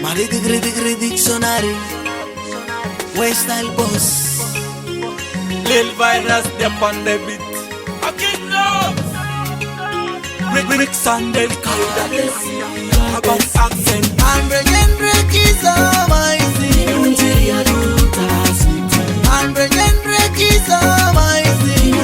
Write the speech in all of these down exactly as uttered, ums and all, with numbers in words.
Mali digri digri dictionary. West Nile boss. Lil Virus, the on the beat. Fucking love. Rick, Rick Sandel, Kayda Desi. About accent. Andre Kendrick is amazing. Andre Kendrick is amazing.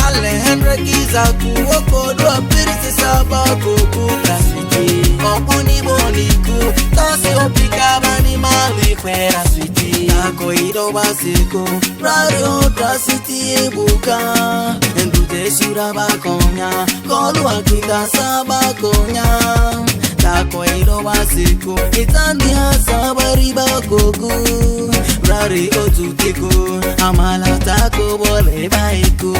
Alejandro Kiza kuoko do apirisi saba kukuta siti. Opuni boniku tasi opika bani mali kwera siti. Ako ido basiko radio ta siti ebuka. Endu te sura bakonya kolu akita saba konya. Tako ido basiko itandi asabari bakoku. Rari otutiko amala tako bole baiku.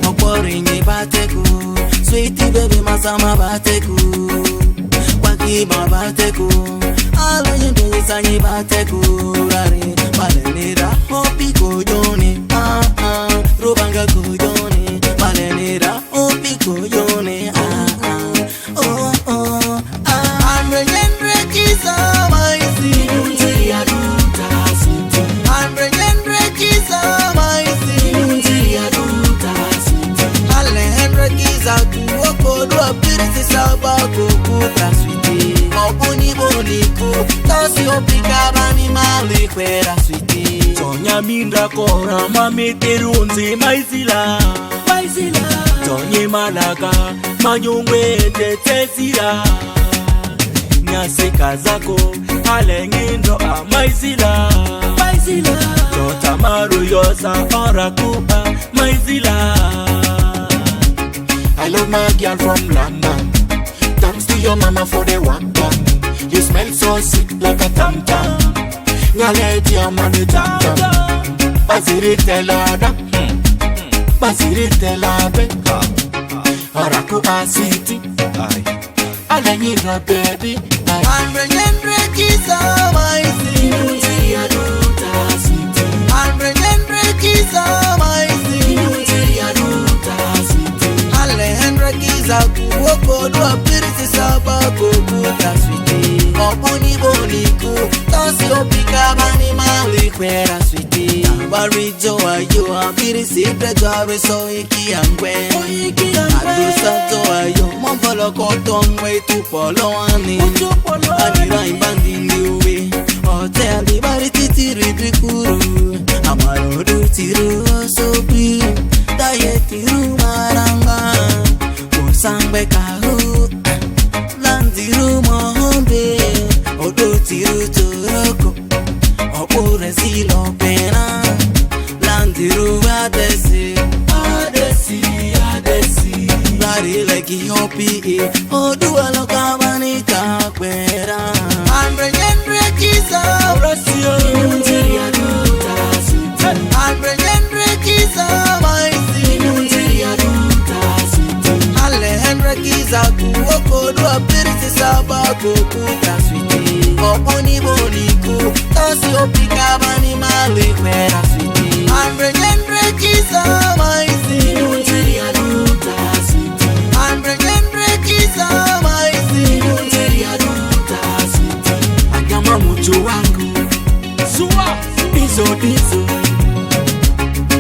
Okpori nyi bateku. Sweetie baby masama bateku. Kwaki babateku. Ala yendo sanyi bateku. Rari balenira hopi kojoni. Ah ah. Rubanga kojoni. Balenira hopi kojoni. Ah ah. Oh oh. Ah. Andre Kendrick is amazing. Andre Kendrick is amazing. Alejandro Kiza kuoko do apirisi saba kukuta siti. Opuni boniku tasi opika bani mali kwera siti. Tonya mindra kora mami terunzi maizila. Maizila. Tonye malaka manyungwe tetezira. Nyase kazako alengindo amaizila. Maizila. Tota maru yosa oraku amaizila. I love my girl from London. Thanks to your mama for the work done. You smell so sweet like a tam tam. Nyale tia mani tam tam. Basiri telada. Basiri telabe. Araku asiti. Alenyi na baby. Andre Kendrick is amazing. Andre Kendrick is amazing. Alejandro Kiza kuoko do apirisi saba kukuta siti. Opuni boniku tasi opika bani mali kwera siti. Bari jo ayo apirisi prejo areso iki angwe. Adusa jo ayo mongolo koto ngwe tupolo ani. Anira imbandi ndiwe. Ote andi bari titiri bikuru. Amaro du tiru osobi. Taye tiru maranga. Usangbe kahu. Landiru mohombe. Odo tiru toroko. Okure silo pena. Landiru adesi. Adesi, adesi. Lari leki hopi e. Odu alo kabani takwera. Andre Kendrick is a Russia. Andre Kendrick is amazing. Alejandro Kiza kuoko do apirisi saba kukuta siti. Opuni boniku tasi opika bani mali kwera siti. Andre Kendrick is amazing. Andre Kendrick is amazing. Anyama mucho wangu. Zua. Bizo bizo.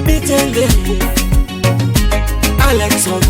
Bitele. Alex on